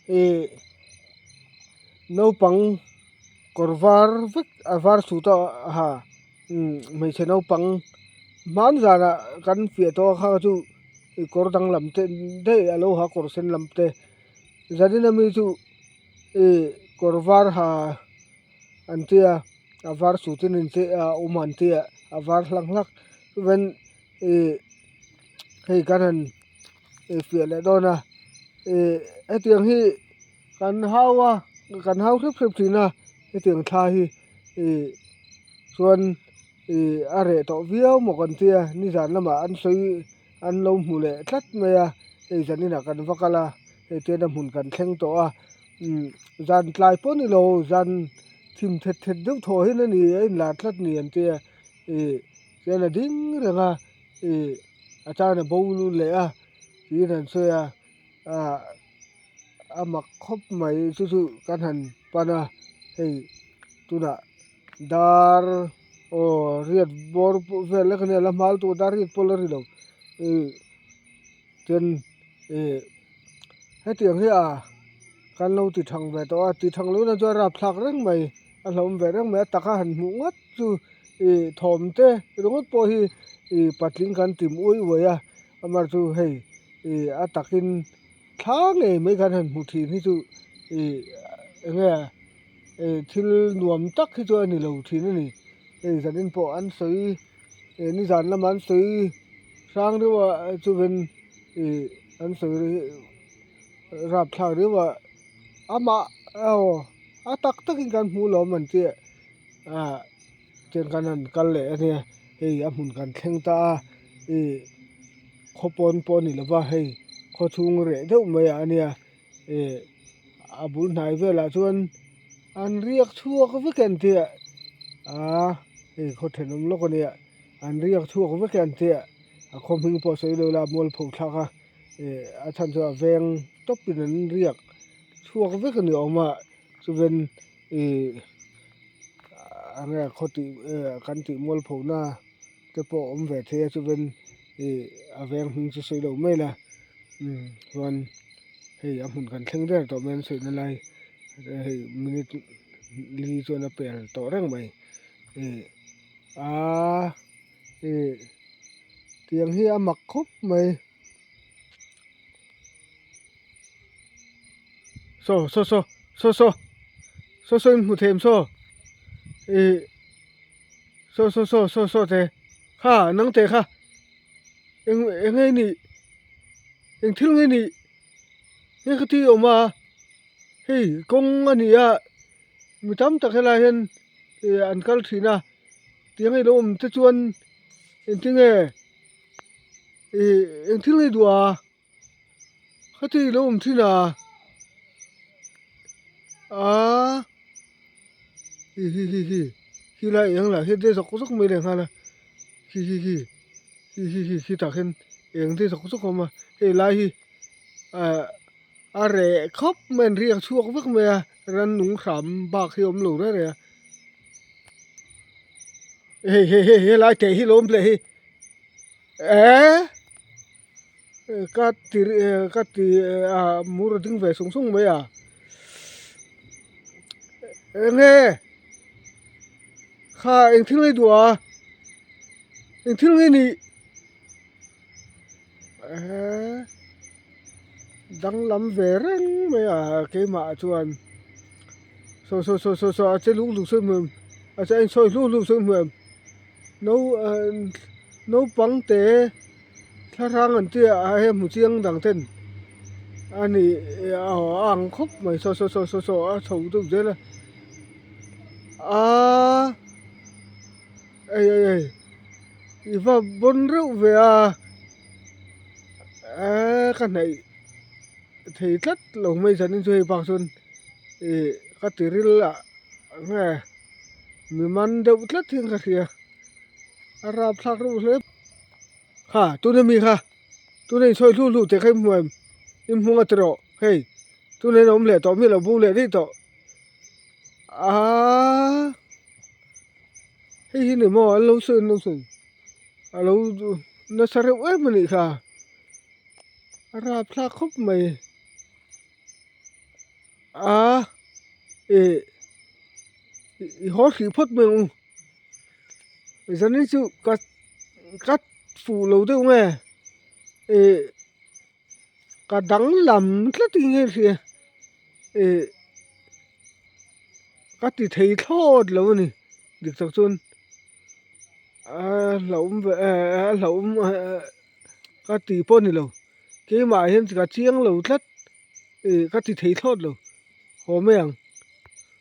Ih naupang kawr var vek a var suit a ha umm hmeichhe naupang hman zanah kan fiah tawh a kha chu ih kawr danglam te daih a lo ha kawr sen lam te zanin ami chu ih kawr var ha an tia a var suit in an che a awm an tia a var hlak hlak chuan ih hei kan han ih fiah leh dawn a ih hetiang hi kan hau a kan hau hrep hrep thin a hetiang thla hi ih chuan ih a reh tawh viau maw kan tia nizan lamah an sawi an lo hmu leh tlat mai a hei zaninah kan va kal a hei tian a hmun kan thleng tawh a umm zan tlai pawh a ni lo zan thim thet thet deuh thaw hian a ni a inlar tlat ni an tia ih chuan a ding reng a ih a tan a bo lut leh a tiin an sawi a ah a mak khawp mai chu chu kan han pan a hei tunah dar aw riat bawr pawh vel lek a nia la hma lutuk a dar riat pawh la ri lo ih chuan ih hetiang hi a kan lo ti thang ve tawh a ti thang lo na chuan a rapthlak reng mai a hlauhawm ve reng mai a taka han hmuh ngawt chu ih thawm te ringawt pawh hi ih patling kan tim uai uai a amah chu hei ih a takin thla ngei mai kan han hmu thin hi chu ih eng nge ih thil nuam tak hi chu a ni lo thin a ni hei zanin pawh an sawi ih nizan lamah an sawi hrang deuh a chuvin ih an sawi rapthlak riau a amah aw a tak takin kan hmu lo awm an tih ah chuan kan han kal leh a nia hei a hmun kan thleng ta a ih khaw pawn pawh a ni lova hei khaw chhung reh deuh mai ah a nia ih a bul hnai velah chuan an riak chhuak vek an tia ah hei khaw thenawm lawk a nia an riak chhuak vek an tia a khaw hming pawh sawi lo la mualpho thlak a ih a chhan chu a veng tawp in an riak chhuak vek a ni awm a chuan ih enge khaw tih kan tih mualpho na te pawh a awm ve thei a chuan ih a veng hming chu sawi lo mai la umm chuan hei a hmun kan thleng der tawh mai an sawi na lai hei minute li chuan a pel tawh reng mai ih aaa ih tiang hi a mak khawp mai. Saw saw saw saw saw saw saw in hmu thei em saw ih saw saw saw saw saw te kha nang te kha eng eng nge nih eng thil nge nih hei ka ti awm a hei kawng a ni a mi tam tak helai hian ih an kal thin a tiang hi lo awm te chuan engtinge ih eng thil nge duh a. Khati lo awm thin a aaa hi hi hi hi khi lai eng lah hian de zawk zawk mai leh nghal a khi khi khi khi khi khi khitah khian eng te zawk zawk a awm a hei lai hi ah a reh khawp mai an riak chhuak vek mai a rannung hram bak hi a awm lo reng reng a hei hei hei helai teh hi lo awm leh hi eehh. Ka ti ka ti a mur a ding ve sung sung mai a eng nge kha eng thil nge duh a eng thil nge nih eehh danglam ve reng mai a keimah chuan saw saw saw saw saw a che luk luk sawi hmuh em a che a insawi hluk hluk sawi hmuh em no naupang te. Thlarang an tia a he hmu chiang dang ten a ni a ang khawp mai saw saw saw saw saw a chho deuh zel a aaa ei ei ei i va bawn reuh ve a eee ka hnaih thei tlat lo mai zanin chu hei bak chuan ih ka ti ril ah nge mi man deuh tlat hian ka hria a rapthlak reuh hle. Kha tuna mi kha tuna in sawi hlu hlu teh kha in hmu em in hmung a ti rawh hei tuna in awm leh tawh mi lo bo leh daih tawh aaa hei hi ni maw an lo sawi an lo sawi a lo nasa reuh em a nih kha a rapthlak khawp mai. A ih i haw hrih phawt mai ang u. Zanin chu ka ka fuh lo deuh nge ih ka danglam tlat in nge hria ih ka ti thei thlawt lo a ni dik tak chuan a hlauhawm ve a hlauhawm ka ti pawh a ni lo keimah hian ka chiang lo tlat ih ka ti thei thlawt lo haw mai ang.